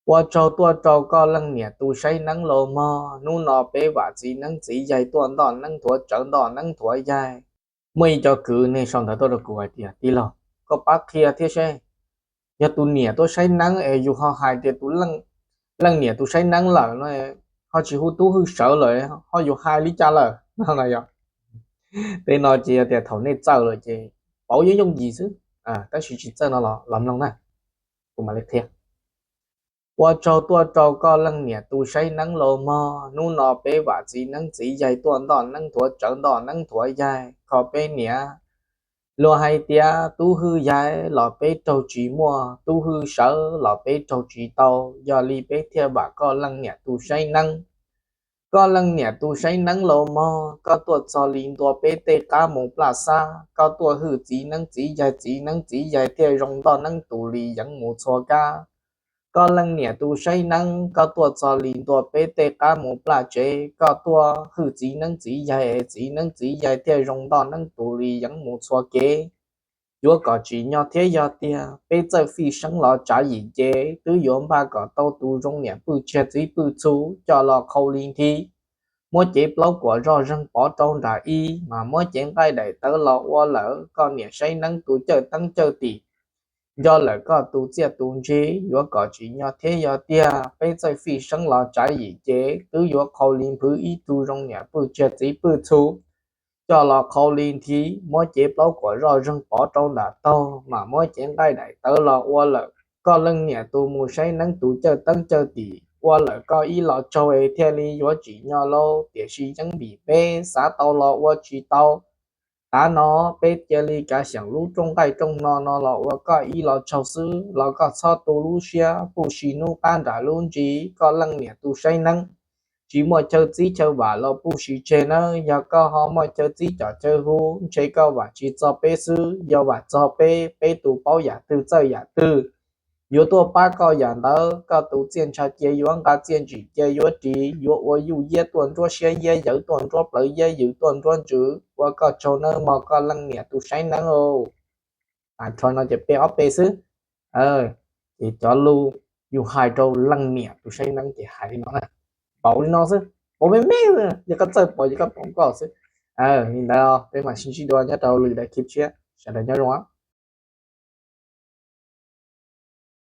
Ua tsaug tuaj rau koj leej niam tus saib neeb los mog, hnub no peb vam txiv neeb txiv yaig tuaj ntoj neeb nthuav tsawv ntoj neeb nthuav yaig. Muaj ib co kwv nej sau ntawv tuaj rau kuv hais tias, tij laug, koj pab qhia thiab seb, yog tus niam tuaj saib neeb es yus ho hais tias tus leej niam tus saib neeb lawm no, ho tsis hu tub hwj sawv lawm, ho yus hais li cas lawm no na yog. Tej no ces yog tias thaum nej txawj lawm ces pauv yooj yooj yim xwb, tab sis tsis txawj no los mloog na, kuv mam li qhia. Ua tsaug tuaj rau koj leej niam tus saib neeb los mog, hnub no peb vam txiv neeb txiv yaig tuaj ntoj neeb nthuav tsawv ntoj neeb nthuav yaig kho peb niam. Luag hais tias tub hwj yaig los peb raug tsis muaj, tub hwj sawv los peb raug tsis tau, yog li peb thiaj vam koj leej niam tus saib neeb. Koj leej niam tus saib neeb los mog, koj tuaj txog li ntua peb tej qab mus plaj xab, koj tuaj hwj txiv neeb txiv yaig, txiv neeb txiv yaig thiaj zoo ntoj neeb tus li yeev mus txhua kab. Koj leej niam tus saib neeb, koj tuaj txog li ntua peb tej qab mus plaj tsev, koj tuaj hwj txiv neeb txiv yaig, txiv neeb txiv yaig thiaj zoo ntoj neeb tus li yeev mus txhua kev. Yuav kom tsim nyog thiab yog tiag, peb txawj fij seeb los tsav yim ces twb yuav npaj kom tau tus zoo niam pwj tsiag txiv pwj txhu coj los qhau li nthi. Muab cev plaub kuam zoj zeeg pov rau nram ib, mas muab cev nqaij daim tawv los ua lawm koj niam saib neeb tus cawj teeb cawj tim. Nco lawm koj tus txiaj tus ntsig, yuav kom tsim nyog thiab yog tiag, peb txawj fij seeb los tsav yim ces twb yuav qhau li nphwv ib tug zoo niam pwj tsiag txiv pwj txhu coj los qhau li nthi. Muab cev plaub kuam zoj zeeg pov rau nram taug, mas muab cev nqaij daim tawv los ua lawm koj leej niam tus mus saib neeb tus cawj teeb cawj tim. Ua lawm koj ib los tsaug es thiaj li yuav tsim nyog lauj, tiam sis yeej vim peb xav tau los ua tsis tau. Tav no peb cia li kav xyeem lub rooj nqaij rooj no no los ua koj ib los tsaug xwb, los koj txhob tu lub siab, pub sis hnub qab nram lub ntsis koj leej niam tus saib neeb tsis muaj chaw txib chaw vam los pub sis tseg nawb. Yog koj ho muaj chaw txib com chaw hu, ntshe koj vam tsis txog peb xwb, yog vam txog peb, peb tus paub yam twg txawj yam twg, yuav tuaj pab koj yam ntawd. Koj tus txiaj ntsha cia yuav nqa, txiaj ntsim cia yuav ris, yuav ua yuj yiab tuaj nruab siab yiab yawv, tuaj nruab plawv yiab yws, tuaj nruab ntsws. Ua koj tsaug nawb mog koj leej niam tus saib neeb. Tag nrho no ces peb ob peb xwb. Ces cov lus yus hais rau leej niam tus saib neeb ces hais li no na, pauv li no xwb, pauv me me, yog koj txawj pauv ces koj pauv koj xwb. Li ntawd peb mam sib ntsib dua nyob rau lwm daim clip tshiab, sawv daws nyob zoo.